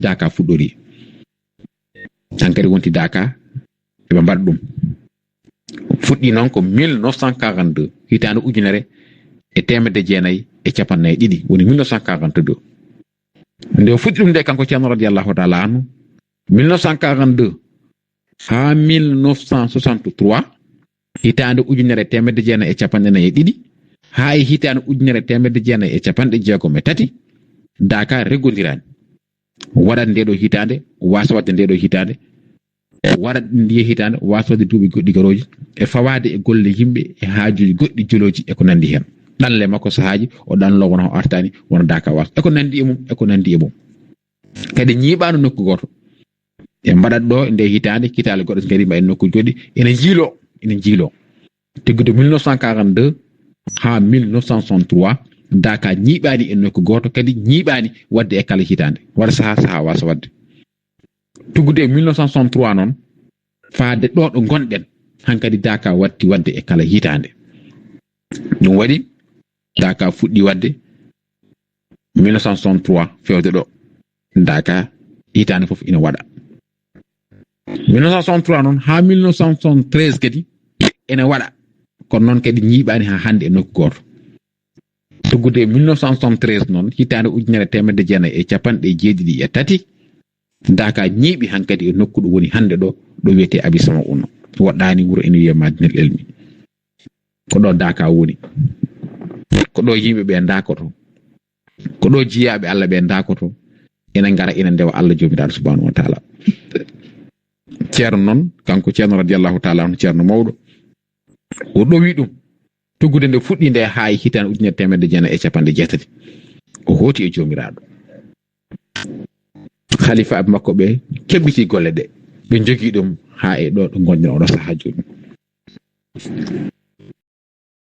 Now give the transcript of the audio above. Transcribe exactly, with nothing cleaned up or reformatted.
Daaka fuɗɗori. Hankadi wonti Daaka, eɓe mbaɗa ɗum. Fuɗɗi noon ko mille neuf cent quarante-deux, hitaande ujunere e teemedde jeenayi e capanɗe nayi e ɗiɗi, woni mille neuf cent quarante-deux. Nde o fuɗɗi ɗum nde, kanko Ceerno radiyallahu taala anhu, mille neuf cent quarante-deux haa mille neuf cent soixante-trois, hitaande ujunere teemedde jeenayi e capanɗe nayi e ɗiɗi, haa e hitaande ujunere teemedde jeenayi e capanɗe jeegom e tati, Daaka reggondiraani. Waɗat nde ɗo hitaande, waasa waɗde nde ɗo hitaande, waɗat ndiye hitaande, waasa waɗde duuɓi goɗɗi garooji, e fawaade e golle yimɓe, e haajuuji goɗɗi jolooji e ko nanndi heen. Ɗanle makko sahaaji, o ɗanlo wona o artaani, wona Daaka waasa. E ko nanndi e mum, e ko nanndi e mum. Kadi ñiiɓaano nokku gooto. E mbaɗat ɗo nde hitaande, kitaale goɗɗe so ngari mbaɗen nokkuuji goɗɗi, ene njiiloo, ene njiiloo. Tuggude mille neuf cent quarante-deux haa mille neuf cent soixante-trois, Daaka ñiiɓaani e nokku gooto, kadi ñiiɓaani waɗde e kala hitaande. Waɗa sahaa, sahaa waasa waɗde. Tuggude e mille neuf cent soixante-trois noon, faade ɗo ɗo ngonɗen, hankadi Daaka watti waɗde e kala hitaande. Ɗum waɗi Daaka fuɗɗi waɗde mille neuf cent soixante-trois fewde ɗo. Daaka hitaande fof ina waɗa. Mille neuf cent soixante-trois noon haa mille neuf cent soixante-treize kadi ene waɗa. Kono noon kadi ñiiɓaani haa hannde e nokku gooto. Tuggude e mille neuf cent soixante-treize noon, hitaande ujunere teemedde jeenayi e capanɗe jeeɗiɗi e tati, Daaka ñiiɓi hankadi e nokku ɗo woni hannde ɗo, ɗo wiyetee Abi Sama'una. Woɗɗaani wuro ene wiyee Madinel Elmi. Ko ɗo Daaka woni. Ko ɗo yimɓe ɓe ndaakoto. Ko ɗo jiyaaɓe Allah ɓe ndaakoto. Ina ngara, ina ndewa Allah Joomiraaɗo subhaanahu wa taala. Ceerno noon, kanko Ceerno radiyallahu taala anhu, Ceerno mawɗo, o ɗowi ɗum. Tuggude nde fuɗɗi nde haa e hitaande ujunere teemedde jeenayi e capanɗe jeetati. O hooti e Joomiraaɗo. Halifaaɓe makko ɓe keɓɓiti golle ɗe. Ɓe njogii ɗum haa e ɗo ɗo ngonɗen oɗo sahaa jooni.